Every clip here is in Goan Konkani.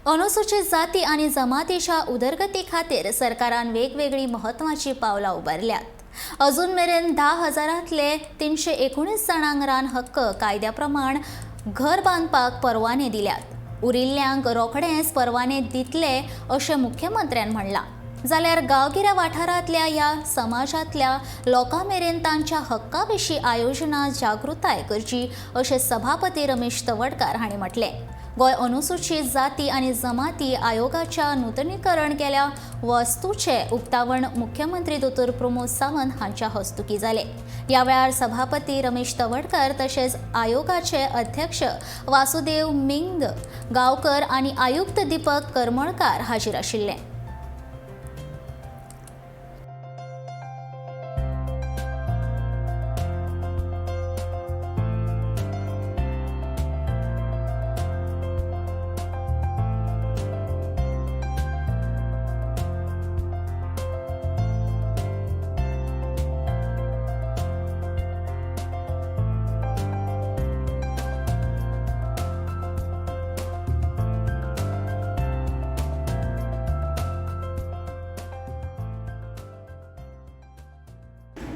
अनुसूचित जाती आनी जमातीच्या उदरगती खातीर सरकारान वेगवेगळीं म्हत्वाचीं पावलां उबारल्यात. अजून मेरेन 10,000तले 319 जाणांक रान हक्क कायद्या प्रमाण घर बांदपाक परवाने दिल्यात. उरिल्ल्यांक रोखडेच परवाने दितले अशें मुख्यमंत्र्यान म्हणलां. जाल्यार गांवगिऱ्या वाठारांतल्या ह्या समाजांतल्या लोकां मेरेन तांच्या हक्का विशीं आयोजनां जागृताय करची अशें सभापती रमेश तवडकार हांणी म्हटलें. गोंय अनुसूचित जाती आनी जमाती आयोगाच्या नुतनीकरण केल्या वस्तूचें उक्तावण मुख्यमंत्री दोतोर प्रमोद सावंत हांच्या हस्तुकीं जालें. ह्या वेळार सभापती रमेश तवडकर तशेंच आयोगाचे अध्यक्ष वासुदेव मिंग गांवकर आनी आयुक्त दीपक करमळकार हाजीर आशिल्ले.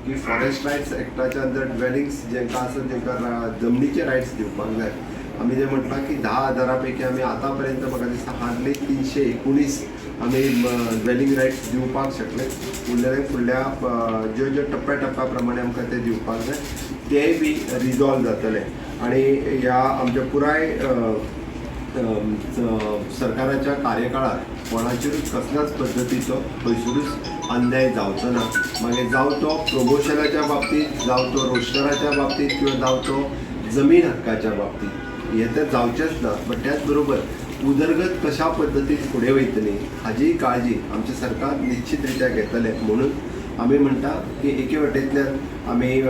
की फॉरेस्ट रायट्स एक्टाच्या अंडर ड्वेलिंग्स जेंकां आसा तेंकां जमनीचे रायट्स दिवपाक जाय. आमी जे म्हटलां की 10,000 पैकी आमी आतां पर्यंत म्हाका दिसता हार्डली 319 आमी ड्वेलिंग रायट्स दिवपाक शकले. उरलेले फुडल्या ज्यो ज्यो टप्प्या टप्प्या प्रमाणे आमकां ते दिवपाक जाय तेय बी रिजॉल्व जातले. आनी ह्या आमच्या पुराय सरकाराच्या कार्यकाळात कोणाचेरूच कसल्याच पद्दतीचो खंयसरूच अन्याय जावचो ना. मागीर जावं तो प्रमोशनाच्या बाबतींत, जावं तो रोस्टराच्या बाबतींत किंवा जावं तो जमीन हक्काच्या बाबतींत, हें तर जावचेंच ना. बट त्याच बरोबर उदरगत कशा पद्दतीन फुडें वयतली हाजीय काळजी आमचें सरकार निश्चित रित्या घेतलें. म्हणून आमी म्हणटा की एके वटेंतल्यान आमी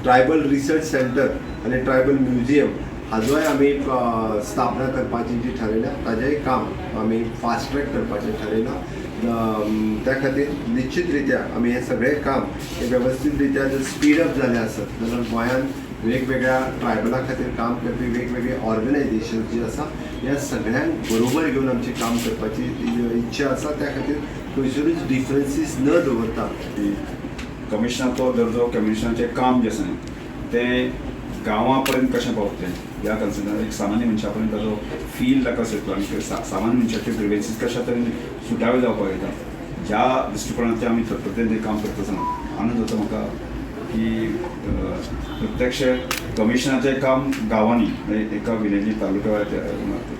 ट्रायबल रिसर्च सेंटर आनी ट्रायबल म्युझियम हाजोय आमी स्थापना करपाची जी ठरयल्या ताजेंय काम आमी फास्ट ट्रॅक करपाचें ठरयलां. त्या खातीर निश्चित रित्या आमी हें सगळें काम हें वेवस्थीत रित्या जर स्पीड अप जालें आसत जाल्यार गोंयांत वेगवेगळ्या ट्रायबला खातीर काम करपी वेगवेगळे ऑर्गनायझेशन्स जी आसा ह्या सगळ्यांक बरोबर घेवन आमचें काम करपाची इच्छा आसा. त्या खातीर खंयसरूच डिफरन्सीस न दवरता कमिशनाचो दर्जो, कमिशनाचें काम जें आसा तें गांवां पर्यंत कशें पावतलें ह्या कन्सर्नान एक सामान्य मनशा पर्यंत ताजो फील ताका येतलो आनी सामान्य मनशाच्यो ग्रिवेन्सीस कशा तरेन सुटावे जावपाक येता ज्या दृश्टिकोणांतल्यान आमी तत्परतेन तें काम करता आसतना आनंद जाता म्हाका की प्रत्यक्ष कमिशनाचें काम गांवांनी म्हणजे एका विलेजी तालुक्या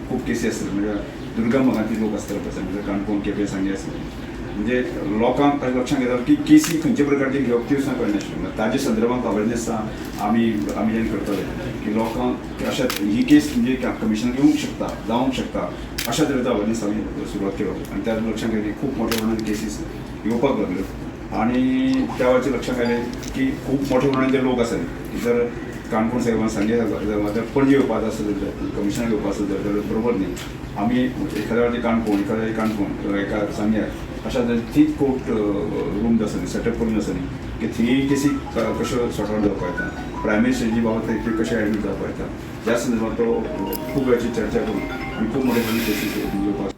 खूब केसी आसतात, म्हणजे दुर्गम भागांतले लोक आसतात पळय, म्हणजे काणकोण, केपें, सांगें आसले, म्हणजे लोकांक लक्षांत घेता की केसी खंयच्या प्रकारची घेवप ती सुद्दां कळनाशिल्ली. ताजे संदर्भात अवेरनेस आमी आमी जेन्ना करतले की लोकांक अशा ही केस म्हणजे कमिशनाक येवंक शकता, जावंक शकता, अशा तरेचो अवेरनेस आमी सुरवात केलो. आनी त्या लक्षांत घेतली खूब मोठ्या प्रमाणात केसीस येवपाक लागल्यो आनी त्या वेळाचेर लक्षांत आयलें की खूब मोठ्या प्रमाणात जे लोक आसात की जर काणकोण साहेबान सांगें जाल्यार पणजे येवपाचो आसत जाल्यार कमिशनाक येवपाचो आसत जाल्यार बरोबर न्ही. आमी एखाद्या वेळार काणकोण, एखाद्या वेळार काणकोण, एका सांग्यार अशा थंय कोर्ट रूम आसा सेटअप करून आसा न्ही की थंय केसी कश्यो सॉर्ट आवट जावपाक येता, प्रायमरी स्टेजी बाबत थंय कशें एडमीट जावपाक येता, ह्या संदर्भात तो खूब वेळाची चर्चा करून आनी खूब मोठे प्रमाणात केसीस येवपाक.